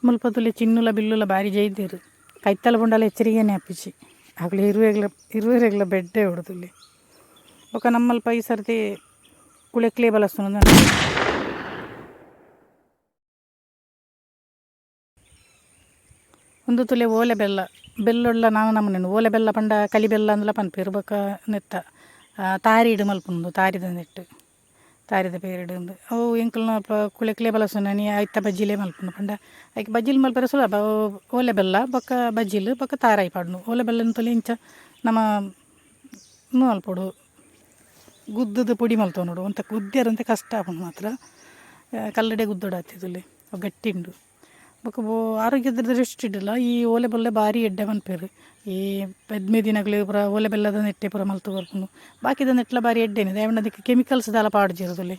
ಮುಲ್ಪತುಲೆ ಚಿನ್ನುಲ ಬಿಲ್ಲುಲ ಬಾರಿ ಜೈದೇರು ಕೈತಲ ಬೊಂಡಲ ಎಚ್ಚರಿಗೆನೆ ಆಪುಜಿ ಅಕುಲು ಇರುವೆಗ್ಲ ಇರುವೆರೆಗ್ಲ ಬೆಡ್ಡೆ ಉಡುದುಲ್ಲೆ ಬೊಕ ನಮ್ಮಲ್ಪ ಈ ಸರ್ತಿ ಕುಳೆಕ್ಲೆ ಬಲಸುನ. ಉಂದು ತುಲೆ ಓಲೆ ಬೆಲ್ಲ ಬೆಲ್ಲೊಳ್ಳ ನಾನು ನಮೂನೆ ಓಲೆ ಬೆಲ್ಲ ಪಂಡ ಕಲಿ ಬೆಲ್ಲ ಅಂದ್ಲ ಪನ್ಪೆರ್ ಬೊಕ ನೆತ್ತ ತಾರಿಡ್ ಮಲ್ಪುನು ತಾರಿದ ನೆಟ್ಟ್ ತಾರಿದ ಪೇರ್ಡ್ ಉಂದು ಅವು ಎಂಕಲ್ನ ಅಲ್ಪ ಕುಳೆಕ್ಲೆ ಬಲಸುನನಿ ಐತ ಬಜ್ಜಿಲೇ ಮಲ್ಪುನು ಪಂಡ ಐಕ್ ಬಜ್ಜಿಲ್ ಮಲ್ಪೆರೆ ಸುಲಭ. ಅವು ಓಲೆ ಬೆಲ್ಲ ಬೊಕ ಬಜ್ಜಿಲ್ ಬೊಕ ತಾರಾಯಿ ಪಾಡುನು. ಓಲೆ ಬೆಲ್ಲನ್ ತೂಲೆ ಇಂಚ ನಮ ಉಂದು ಮಲ್ಪೊಡು, ಗುದ್ದುದು ಪೊಡಿ ಮಲ್ತೊನೊಡು. ಒಂತೆ ಗುದ್ದಿಯರ ಒಂತೆ ಕಷ್ಟ ಆಪುಂಡು ಮಾತ್ರ. ಕಲ್ಲುಡೆ ಗುದ್ದೊಡಾತೆ ತೂಲೆ ಅವು ಗಟ್ಟಿ ಉಂಡು. ಬೊಕ ಆರೋಗ್ಯದ ದೃಷ್ಟಿಡುಲ ಈ ಓಲೆ ಬೆಲ್ಲ ಬಾರಿ ಎಡ್ಡೆ ಪನ್ಪೆರ್. ಈ ಪೆದ್ಮೆದಿನಕ್ಲೆಗ್ ಪೂರ ಓಲೆ ಬೆಲ್ಲದ ನೆಟ್ಟೆ ಪೂರ ಮಲ್ತ್ ಕೊರ್ಪುನು. ಬಾಕಿದ ನೆಟ್ಲ ಬಾರಿ ಎಡ್ಡೆನೆ, ದಾಯೆ ಪಂಡ ಅದಕ್ಕೆ ಕೆಮಿಕಲ್ಸ್ ದಾಲ ಪಾಡುಜೆರ್ ತೂಲೆ,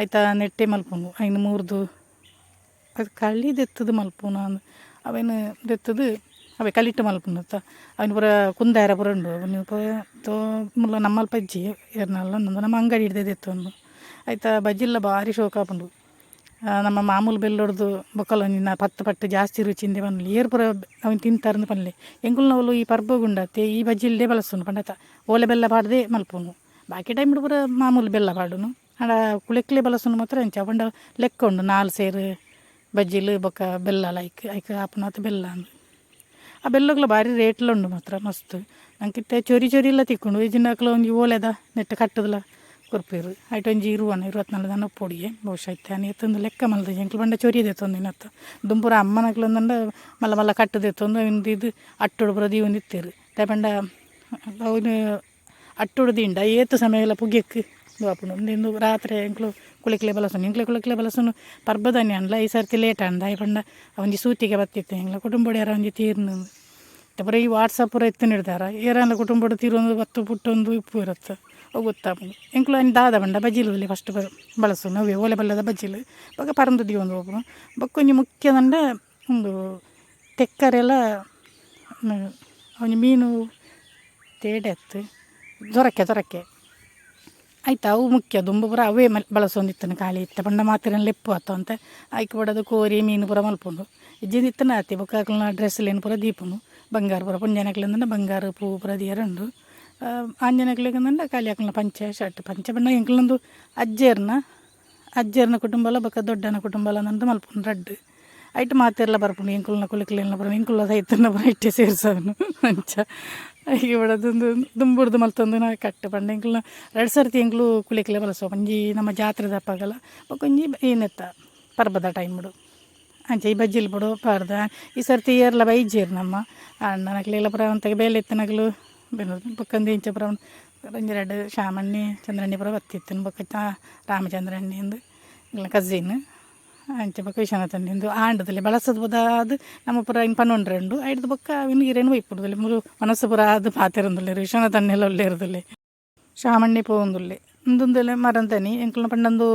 ಐತ ನೆಟ್ಟೆ ಮಲ್ಪುನು. ಐನ್ ಮೂರ್ದು ಅದು ಕಳ್ಳಿ ದೆತ್ತುದು ಮಲ್ಪುನ, ಅವೆನ್ ದೆತ್ತುದು ಅವೆ ಕಲಿಟ್ ಮಲ್ಪುನತ್ತ. ಅವೆನ್ ಪೂರ ಕುಂದಾಯೆರೆ ಪೂರ ಉಂಡು. ಅವೆನ್ ಪೂರ ಮುಲ್ಲ ನಮ್ಮಲ್ಪ ಇಜ್ಜಿ, ಏರ್ನಲ್ಲ ಉಂದು ನಮ್ಮ ಅಂಗಡಿಡ್ದೆ ದೆತ್ತೊಂದು. ಐತ ಬಜ್ಜಿಲ ಬಾರಿ ಶೋಕು ಆಪುಂಡು. ನಮ್ಮ ಮಾಮೂಲು ಬೆಲ್ಲೊಡ್ದು ಬೊಕ್ಕಲ ನಿನ್ನ ಪತ್ತ್ ಪಟ್ಟ್ ಜಾಸ್ತಿ ರುಚಿ ಇಂದೆ ಪನ್ಲೆ, ಏರ್ ಪೂರ ಅವೆನ್ ತಿಂತಾರಂದು ಪನ್ಲೆ. ಎಂಕುಲ್ನವ್ಲು ಈ ಪರ್ಬೊಗುಂಡತ್ತೆ ಈ ಬಜ್ಜಿಲ್ದೇ ಬಲಸುನು ಪಂಡತ ಓಲೆ ಬೆಲ್ಲ ಪಾಡ್ದೇ ಮಲ್ಪುನು. ಬಾಕಿ ಟೈಮ್ಡ್ ಪೂರ ಮಾಮೂಲು ಬೆಲ್ಲ ಪಾಡುನು. ಆಂಡ ಕುಳೆಕ್ಲೆ ಬಲಸುನು ಮಾತ್ರ ಅಂಚ ಪಂಡ ಲೆಕ್ಕ ಉಂಡು, 4 ಸೇರು ಬಜ್ಜಿಲು ಬೊಕ್ಕ ಬೆಲ್ಲ ಲೈಕ್ ಐಕ್ ಆಪುನಾತ್ ಬೆಲ್ಲ ಅಂದ್. ಆ ಬೆಲ್ಲಗ್ಲ ಬಾರಿ ರೇಟ್ಲ ಉಂಡು ಮಾತ್ರ ಮಸ್ತ್. ನಂಕಿತ್ತೆ ಚೊರಿ ಚೊರಿ ಎಲ್ಲ ತಿಕ್ಕುಂಡು. ಇಜ್ಜಿಂಡ ಅಕ್ಲು ಒಂಜಿ ಓಲೆದ ನೆಟ್ಟ್ ಕಟ್ಟುದಲ ಕೊರ್ಪೆರ್. ಐಟ್ ಒಂಜಿ 20 24 ದಾನ ಉಪ್ಪೊಡಿಯೆ ಬಹುಶಃ. ಇತ್ತೆ ಆನಿ ಏತೊಂದು ಲೆಕ್ಕ ಮಲ್ದಿಜಿ. ಎಂಕ್ಲು ಪಂಡ ಚೊರಿ ದೆತ್ತೊಂದಿನತ್ತ. ದುಂಬುರ ಅಮ್ಮನಕ್ಲು ಅಂದಂಡ ಮಲ್ಲ ಮಲ್ಲ ಕಟ್ಟು ದೆತ್ತೊಂದು ಅವೆನ್ ದೀದ್ ಅಟ್ಟೊಡು ಪೂರ ದೀವೊಂದಿತ್ತೆರ್. ದಾಯೆ ಪಂಡ ಅವ್ನು ಅಟ್ಟೊಡು ದೀಂಡ ಏತ್ ಸಮಯಲ ಪುಗೆಕ್ ಉಂದು ಆಪುಂಡು. ಉಂದು ರಾತ್ರೆ ಎಂಕ್ಲು ಕುಳಿಕ್ಲೆ ಬಲಸುನು, ಎಂಕ್ಲೆ ಕುಳಿಕ್ಲೆ ಬಲಸುನು ಪರ್ಬದಾನಿ ಆಂಡಲ ಈ ಸರ್ತಿ ಲೇಟ್ ಆಂಡ್. ದಾಯೆ ಪಂಡ ಒಂಜಿ ಸೂತಿಗೆ ಬತ್ತಿತ್ತೆ ಎಂಕ್ಲ ಕುಟುಂಬಡ್ ಏರ ಒಂಜಿ ತೀರ್ನು. ಇತ್ತೆ ಪೂರ ಈ ವಾಟ್ಸಪ್ ಪೂರ ಇತ್ತಿನ ಹಿಡ್ದಾರ ಏರಾಂಡ ಕುಟುಂಬಡ್ ತೀರೊಂದು ಬತ್ತು ಪುಟ್ಟೊಂದು ಇಪ್ಪುವೆರತ್ತ, ಅವು ಗೊತ್ತಾಪುಂಡು. ಎಂಕ್ಲು ಆನಿ ದಾದ ಪಂಡ ಬಜ್ಜಿಲು ಫಸ್ಟ್ ಬಳಸುನು ಅವೇ ಓಲೆ ಬಲ್ಲದ ಬಜ್ಜಿಲು ಬೊಕ ಪರಂದು ದೀವೊಂದು ಪೋಪುನು. ಬೊಕ್ಕ ಒಂಜಿ ಮುಖ್ಯ ಪಂಡ ಉಂದು ತೆಕ್ಕರೆಲ ಒಂಜಿ ಮೀನು ತೇಡೆ ಅತ್ತ್ ದೊರಕೆ ದೊರಕೆ ಆಯ್ತು, ಅವು ಮುಖ್ಯ. ದುಂಬು ಪೂರ ಅವೇ ಮಲ್ ಬಳಸೊಂದಿತ್ತನು ಖಾಲಿ. ಇತ್ತೆ ಪಂಡ ಮಾತೆರೆನ್ ಲೆಪ್ಪು ಅತ್ತ ಒಂತೆ ಐಕ್ ಬೋಡಾದ್ ಕೋರಿ ಮೀನು ಪೂರ ಮಲ್ಪುಂಡು. ಇಜ್ಜಿಂಡ ಇತ್ತನ ಆತೆ. ಬೊಕ ಅಕಲ್ನ ಡ್ರೆಸ್ಲೆನ್ ಪೂರ ದೀಪುನು, ಬಂಗಾರ ಪೂರ. ಪೊಂಜನಕ್ಲೆಂದಂಡ ಬಂಗಾರ ಪೂ ಪೂರ ದೀಯರೆ ಉಂಡು. ಆಂಜನಕ್ಲೆಗ್ ಅಂದಂಡ ಖಾಲಿ ಅಕಲ್ನ ಪಂಚೆ ಶರ್ಟ್. ಪಂಚೆ ಪಂಡ ಎಂಕಲ್ನೊಂದು ಅಜ್ಜೆರ್ನ ಅಜ್ಜೆರ್ನ ಕುಟುಂಬಲ ಬೊಕ ದೊಡ್ಡನ ಕುಟುಂಬಲ ಅಂದ್ ಮಲ್ಪುನು ರಡ್ಡ್. ಐಟ್ ಮಾತೆರ್ಲ ಬರ್ಪುಂಡು. ಎಂಕುಲ್ನ ಕುಲೆಕ್ಲೆನ ಪೂರ ಎಂಕುಲ್ಲ ಸೈತನ್ನ ಪೂರ ಇಟ್ಟೆ ಸೇರ್ಸವನು ಅಂಚ. ಐಕ್ ಬೋಡಾದ್ ದುಂಬುಡ್ದು ಮಲ್ತೊಂದು ಕಟ್ಟ್ ಪಂಡ ಎಂಕಲ್ನ ರಡ್ಡ್ ಸರ್ತಿ ಎಂಕುಲು ಕುಲೆಕ್ಲೆ ಬಲಸುವ. ಒಂಜಿ ನಮ್ಮ ಜಾತ್ರೆದ ಅಪಗಲ, ಬೊಕ ಒಂಜಿ ಈ ನೆತ್ತ ಪರ್ಬದ ಟೈಮುಡು. ಅಂಚ ಈ ಬಜ್ಜಿಲು ಪೂರ ಪಾಡ್ದ ಈ ಸರ್ತಿ ಏರ್ಲ ಬೈಜೆರ್ ನಮ್ಮ ಅಣ್ಣನಕ್ಲೆಲ ಪೂರ ಒಂತೆ ಬೇಲೆ ಇತ್ತಿನಕುಲು ಬೊಕ್ಕಂದು ಇಂಚ ಪೂರ ಒಂಜಿ ರಡ್ಡ್ ಶಾಮಣ್ಣೆ ಚಂದ್ರಣ್ಣೆ ಪೂರ ಬತ್ತಿತ್ತಿನ. ಬೊಕ್ಕ ರಾಮಚಂದ್ರಣ್ಣೆ ಇಂದು ಎಂಕಲ್ನ ಕಸಿನ್. ಅಂಚ ಬೊಕ್ಕ ವಿಶ್ವನಾಥಣ್ಣೆ ಇಂದು ಆಂಡದಲ್ಲಿ ಬಳಸದ್ ಪೂರ ನಮ್ಮ ಪೂರ ಇನ್ ಪನೊಂಡ್ರೆ ಉಂಡು. ಐಡ್ದ್ ಬೊಕ್ಕ ಅವಿನ ಇರೇನು ಒಯ್ಪುಡುದಿಲ್ಲ ಮೂಲು ಮನಸ್ಸು ಪೂರ ಆದ್ ಪಾತೆರೊಂದುಲ್ಲೆರ್. ವಿಶ್ವನಾಥಣ್ಣೆಲ ಉಲ್ಲೆರ್. ಶಾಮಣ್ಣೆ ಪೋವೊಂದುಲ್ಲೆ. ಉಂದುಂದೆಲೆ ಮರಂತನಿ ಎಂಕಲ್ನ ಪಂಡಂದು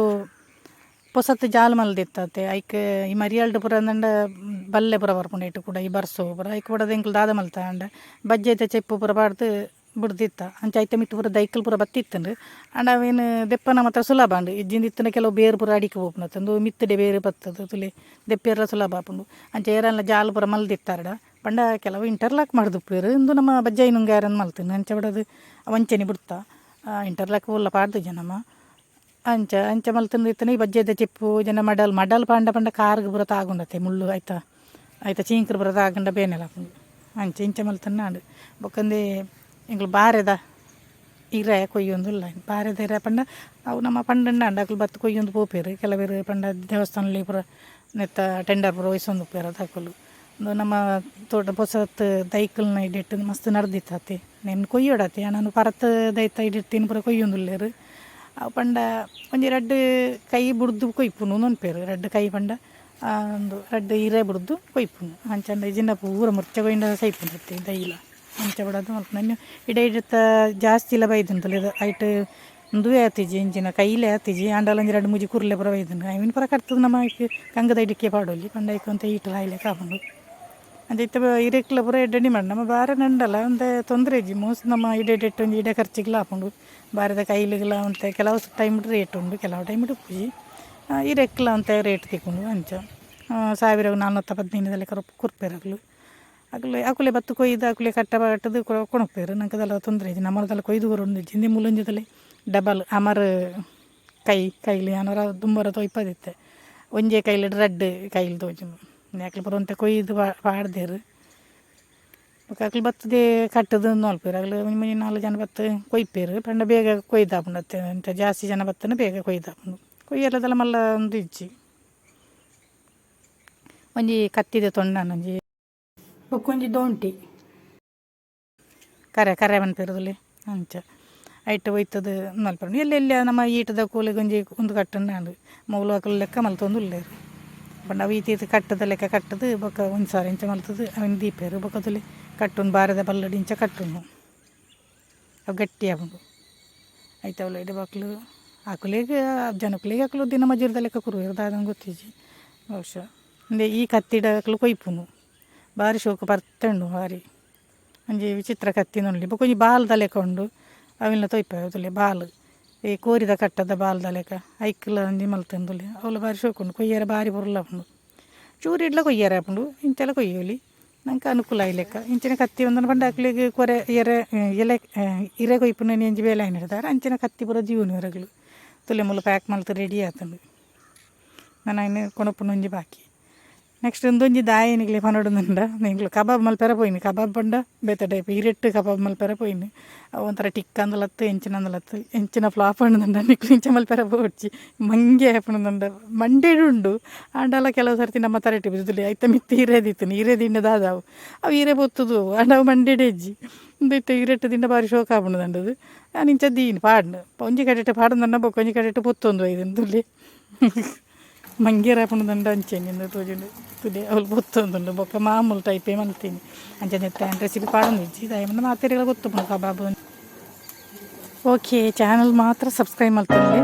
ಪೊಸತ್ ಜಾಲ್ ಮಲ್ದಿತ್ತತೆ. ಐಕ್ ಈ ಮರಿಯಾಲ್ಡ್ ಪೂರ ಅಂದಂಡ ಬಲ್ಲೆ ಪೂರ ಬರ್ಪುಂಡು ಐಟ್ ಕೂಡ ಈ ಬರ್ಸೊ ಪೂರ. ಐಕ್ ಬೋಡಾದ್ ಎಂಕುಲು ದಾದ ಮಲ್ತ ಆಂಡ ಬಜ್ಜೆದ ಚೆಪ್ಪು ಪೂರ ಪಾಡ್ದ್ ಬುಡ್ದಿತ್ತ. ಅಂಚ ಐತ ಮಿತ್ತ್ ಪೂರ ದೈಕುಲು ಪೂರ ಬತ್ತಿತ್ತುಂಡು. ಆಂಡ ಅವೇನು ದೆಪ್ಪನ ಮಾತ್ರ ಸುಲಭ ಆಂಡ್. ಇಜ್ಜಿಂದ ಇತ್ತಿನ ಕೆಲವು ಬೇರು ಪೂರ ಅಡಿಕ್ ಪೋಪುನತ್ತ. ಉಂದು ಮಿತ್ತುಡೆ ಬೇರು ಬತ್ತದು ತೂಲೆ, ದೆಪ್ಪಿಯೆರ್ಲ ಸುಲಭ ಆಪುಂಡು. ಅಂಚ ಏರೆನ್ಲ ಜಾಲ್ ಪೂರ ಮಲ್ದಿತ್ತಾರ್ಡ ಪಂಡ ಕೆಲವು ಇಂಟರ್ಲಾಕ್ ಮಲ್ದಿಪ್ಪುವೆರ್. ಉಂದು ನಮ್ಮ ಬಜ್ಜೈ ನುಂಗಾಯೆರ್ ಮಲ್ತಿನ. ಅಂಚ ಬೋಡಾದ್ ಅವು ಅಂಚನೆ ಬುಡ್ತ ಇಂಟರ್ಲಾಕ್ ಓಲ್ಲ ಪಾಡ್ದಿಜ ನಮ. ಅಂಚ ಅಂಚ ಮಲ್ತೊಂದು ಇತ್ತುಂಡ ಈ ಬಜ್ಜೆದ ಚಿಪ್ಪು ಜನ ಮಡಲ್ ಮಡಲ್ ಪಂಡ ಪಂಡ ಕಾರ್ಗ್ ಪೂರ ತಾಗುಂಡತೆ ಮುಳ್ಳು ಐತ ಐತ ಚೀಂಕ್ರ್ ಪೂರ ತಾಗುಂಡ ಬೇನೆಲ ಆಪುಂಡು. ಅಂಚ ಇಂಚ ಮಲ್ತೊಂದು ಆಂಡ್. ಬೊಕ್ಕಂದೆ ಎಂಕುಲು ಬಾರೆದ ಇರೆ ಕೊಯ್ಯೊಂದುಲ್ಲ. ಬಾರೆದ ಇರೆ ಪಂಡ ಅವು ನಮ್ಮ ಪಂಡಂಡ ಅಕುಲು ಬತ್ತ್ ಕೊಯ್ಯೊಂದು ಪೋಪೆರ್. ಕೆಲವೆರ್ ಪಂಡ ದೇವಸ್ಥಾನಲಿ ಪೂರ ನೆತ್ತ ಟೆಂಡರ್ ಪೂರ ಒಯ್ಸೊಂದು ಉಪ್ಪುವೆರ್ ಅಕುಲು. ಉಂದು ನಮ್ಮ ತೋಟ ಪೊಸತ್ ದೈಕುಲ್ನ ಇಡೆಟ್ ಮಸ್ತ್ ನಡ್ದಿತ್ತತೆ. ನೆನ್ ಕೊಯ್ಯೊಡತೆ ಆಂಡ ಪರತ್ ದೈತ ಇಡೆಟ್ ಪೂರ ಕೊಯ್ಯೊಂದುಲ್ಲೆರ್. ಅವು ಪಂಡ ಒಂಜಿ ರಡ್ಡ್ ಕೈ ಬುಡ್ದು ಕೊಯ್ಪುನು ಪನ್ಪೆರ್. ರಡ್ಡ್ ಕೈ ಪಂಡ ಉಂದು ರಡ್ಡ್ ಇರೆ ಬುಡ್ದು ಕೊಯ್ಪುನು. ಅಂಚಾಂಡ ಇಜ್ಜಿಂಡ ಪೂರ ಮುರ್ಚ ಕೊಯ್ಂಡ ಸೈಪುಂಡತ್ತೆ ದೈಲ. ಅಂಚ ಬೋಡಾದ್ ಮಲ್ಪುನು. ಇನ್ನು ಇಡೆ ಇಡೆತ ಜಾಸ್ತಿಲ ಬೈದುಂಡು ಐಟ್ ಉಂದುವೇ ಆತಿಜಿ, ಇಂಚಿನ ಕೈಲೇ ಆತಿಜಿ. ಆಂಡಲ ಒಂಜಿ ರಡ್ಡ್ ಮೂಜಿ ಕುರ್ಲೆ ಪೂರ ಬೈದುಂಡು. ಐನ್ ಪೂರ ಕಡ್ತುದು ನಮ ಐಕ್ ಕಂಗದ ಇಡಿಕೆ ಪಾಡೊಲಿ. ಪಂಡ ಐಕ್ ಒಂತೆ ಈಟ್ ಆಯಿಲೆಕ ಆಪುಂಡು. ಅಂಚ ಇತ್ತೆ ಇರೆಕ್ಲ ಪೂರ ಎಡ್ಡೆ ಡಿಮಾಂಡ್. ನಮ್ಮ ಬಾರೆ ನಂಡಲ ಒಂತೆ ತೊಂದರೆ ಇಜ್ಜಿ. ಮೋಸ್ಟ್ ನಮ್ಮ ಇಡೆ ಇಡೆಟ್ ಒಂಜಿ ಇಡೆ ಖರ್ಚಿಗ್ಲ ಆಪುಂಡು. ಬಾರೆದ ಕೈಲಿಗ್ಲ ಒಂತೆ ಕೆಲವು ಟೈಮ್ ರೇಟ್ ಉಂಡು, ಕೆಲವು ಟೈಮ್ ಉಪ್ಪುಜಿ. ಇರೆಕ್ಲ ಒಂತೆ ರೇಟ್ ತಿಕ್ಕುಂಡು ಅಂಚ. 1415 ಲೆಕ್ಕ ಕೊರ್ಪೆರ್ ಅಕುಲು. ಅಕುಲು ಅಕುಲೆ ಬತ್ತ್ ಕೊಯ್ದು ಅಕುಲೆ ಕಟ್ಟ ಕಟ್ಟುದು ಕೊನೊಪೆರ್. ನಂಕ್ ದಾಲ ತೊಂದರೆ ಇಜ್ಜಿ. ನಮ್ಮಲದಲ್ಲ ಕೊಯ್ದು ಕೊರೊಂದು ಇಜ್ಜಿ. ಇಂದೆ ಮೂಲೊಂಜಿ ಡಬಲ್ ಅಮರ್ ಕೈ ಕೈಲಿ ಯಾನೊರ ದುಂಬರ ತೊಯ್ಪದಿತ್ತೆ. ಒಂಜೇ ಕೈಲಿ ರಡ್ಡ್ ಕೈಲಿ ತೋಜುಂಡು. ಅಕ್ಲು ಪೂರ ಒಂತೆ ಕೊಯ್ದು ಪಾಡ್ದೆರ್. ಬೊಕ ಅಕ್ಲು ಬತ್ತದೇ ಕಟ್ಟುದು ಮಲ್ಪೆರ್. ಅಕ್ಲು ಒಂಜಿ ಮೂಜಿ ನಾಲ್ ಜನ ಬತ್ತ್ ಕೊಯ್ಪೆರ್. ಪಂಡ ಬೇಗ ಕೊಯ್ದಾಪುಂಡು ಅತ್ತೆ. ಅಂಚ ಜಾಸ್ತಿ ಜನ ಬತ್ತುಂಡ ಬೇಗ ಕೊಯ್ದಾಪುಂಡು. ಕೊಯ್ಯೆರೆದಲ ಮಲ್ಲ ಉಂದು ಇಜ್ಜಿ. ಒಂಜಿ ಕತ್ತಿದ ತೊಂಡನ್ ಒಂಜಿ ಬೊಕ್ಕೊಂಜಿ ದೋಂಟಿ ಕರೆ ಕರೆ ಪನ್ಪೆರ್ ಅಂಚ ಐಟ್ ಒಯ್ತುದು ಮಲ್ಪುಂಡು. ಎಲ್ಲೆ ಎಲ್ಲೆ ನಮ್ಮ ಈಟದ ಕೂಲಿಗೆ ಒಂಜಿ ಉಂದು ಕಟ್ಟುಂಡಾಂಡ್ ಮೂಲು ಅಕುಲು ಲೆಕ್ಕ ಮಲ್ತೊಂದು ಉಲ್ಲೆರ್. ಪಂಡ ಅವು ಈತ್ ಈತ್ ಕಟ್ಟುದ ಲೆಕ್ಕ ಕಟ್ಟುದು ಬೊಕ ಒಂಜಿ ಸಾರ ಇಂಚ ಮಲ್ತುದು ಅವೆನ್ ದೀಪೆರ್. ಬೊಕ ತೂಲೆ ಕಟ್ಟುನು ಬಾರೆದ ಬಲ್ಲಡ್ ಇಂಚ ಕಟ್ಟುನು ಅವು ಗಟ್ಟಿ ಆಪುಂಡು. ಐತ ಅವ್ಲು ಬಕ್ಲು ಅಕುಲೆಗ್ ಜನಕುಲೆಗ್ ಅಕುಲು ದಿನ ಮಜೂರಿದ ಲೆಕ್ಕ ಕೊರುವೆರ್ ದಾದಂದ್ ಗೊತ್ತಿಜ್ಜಿ ಬಹುಶಃ. ಉಂದೆ ಈ ಕತ್ತಿಡ್ ಅಕುಲು ಕೊಯ್ಪುನು ಬಾರಿ ಶೋಕು ಪರ್ತೆ ಉಂಡು ಬಾರಿ ಒಂಜಿ ವಿಚಿತ್ರ ಕತ್ತಿನ ಉಂಡು. ಬೊಕ ಒಂಜಿ ಬಾಲ್ದ ಲೆಕ್ಕ ಉಂಡು ಅವೆನ್ಲ ತೊಯ್ಪೆರ್ ತೂಲೆ ಬಾಲ್ ಈ ಕೋರಿದ ಕಟ್ಟದ ಬಾಲ್ದ ಲೆಕ್ಕ ಐಕ್ಲ ಒಂಜಿ ಮಲ್ತೊಂದುಲ್ಲೆ ಅವ್ಲ ಬಾರಿ ಶೋಕು ಉಂಡು. ಕೊಯ್ಯರೆ ಬಾರಿ ಪೊರ್ಲು ಆಪುಂಡು. ಚೂರಿಡ್ಲ ಕೊಯ್ಯರೆ ಆಪುಂಡು ಇಂಚಲ ಕೊಯ್ಯೊಲಿ ನಂಕ್ ಅನುಕೂಲ ಆಯಿ ಲೆಕ್ಕ. ಇಂಚಿನ ಕತ್ತಿ ಒಂದನ ಪಂಡ ಅಕ್ಲೆಗ್ ಕೊರೆ ಎರೆ ಎಲೆ ಇರೆ ಕೊಯ್ಪುನ ಒಂಜಿ ಬೇಲೆ ಆಯಿನೆಡ್ದಾವರ ಅಂಚಿನ ಕತ್ತಿ ಪೂರ ದೀವೊನುವೆರ್ ಅಕುಲು. ತೂಲೆ ಮೂಲು ಪ್ಯಾಕ್ ಮಲ್ತ್ ರೆಡಿ ಆತುಂಡು. ನನ ಐನ್ ಕೊನೊಪುನ ಒಂಜಿ ಬಾಕಿ. ನೆಕ್ಸ್ಟ್ ಉಂದೊಂಜಿ ದಾಯೆ ನಿಕ್ಲೆ ಪನೊಡುಂದುಂಡ ಎಂಕ್ಲು ಕಬಾಬ್ ಮಲ್ಪೆರೆ ಪೋಯಿನಿ. ಕಬಾಬ್ ಪಂಡ ಬೇತೆ ಟೈಪ್ ಇರೆಟ್ ಕಬಾಬ್ ಮಲ್ಪೆರೆ ಪೋಯಿನಿ. ಅವು ಒಂಥರ ಟಿಕ್ ಅಂದಲತ್ತು ಎಂಚಿನ ಅಂದಲತ್ತು ಎಂಚಿನ ಫ್ಲಾಪ್ ಆಂಡುಂಡ ನಿಕ್ಲು ಇಂಚ ಮಲ್ಪೆರೆ ಪೋವೊಡ್ಚಿ. ಮಂಗೆ ಆಪುಂಡುಂಡ ಮಂಡೆಡ್ ಉಂಡು ಆಂಡಲ ಕೆಲವು ಸರ್ತಿ ನಮ್ಮ ತರೆಟ್ ಬಿದ್ದುಲೆ ಐತ ಮಿತ್ತ್ ಇರೆ ದೀತುಂಡು. ಇರೆ ದಿಂಡ ದಾದ ಅವು ಅವು ಇರೆ ಪೊತ್ತುದು ಆಂಡ ಅವು ಮಂಡೆಡ್ ಇಜ್ಜಿ. ಉಂದು ಇತ್ತೆ ಇರೆಟ್ ದಿಂಡ ಬಾರಿ ಶೋಕು ಆಪುಂಡು ದಂಡದು ಯಾನ್ ಇಂಚ ದೀನಿ ಪಾಡ್ನು ಒಂಜಿ ಕಡೆಟ್ ಪಾಡೊಂದುಂಡ ಬೊಕ್ಕ ಒಂಜಿ ಕಡೆಟ್ ಪೊತ್ತೊಂದು ಬೈದುಂಡು ತೂಲೆ. ಮಂಗೇರ್ ಆಪುಂಡು ದಂಡ ಅಂಚೆನೆ ಇಂದು ತೋಜುಂಡು ತೂಲೆ ಅವ್ಲು ಪೊತ್ತೊಂದುಂಡು. ಬೊಕ್ಕ ಮಾಮೂಲು ಟೈಪೇ ಮಲ್ತೀನಿ. ಅಂಚನೆ ರೆಸಿಪಿ ಪಾಡೊಂದಿಜ್ಜಿ ದಾಯೆ ಪಂಡ ಮಾತೆರೆಗ್ಲ ಗೊತ್ತುಪ್ಪುಂಡು ಕಬಾಬ್. ಓಕೆ, ಚಾನಲ್ ಮಾತ್ರ ಸಬ್ಸ್ಕ್ರೈಬ್ ಮಲ್ತೊನ್ಲೆ.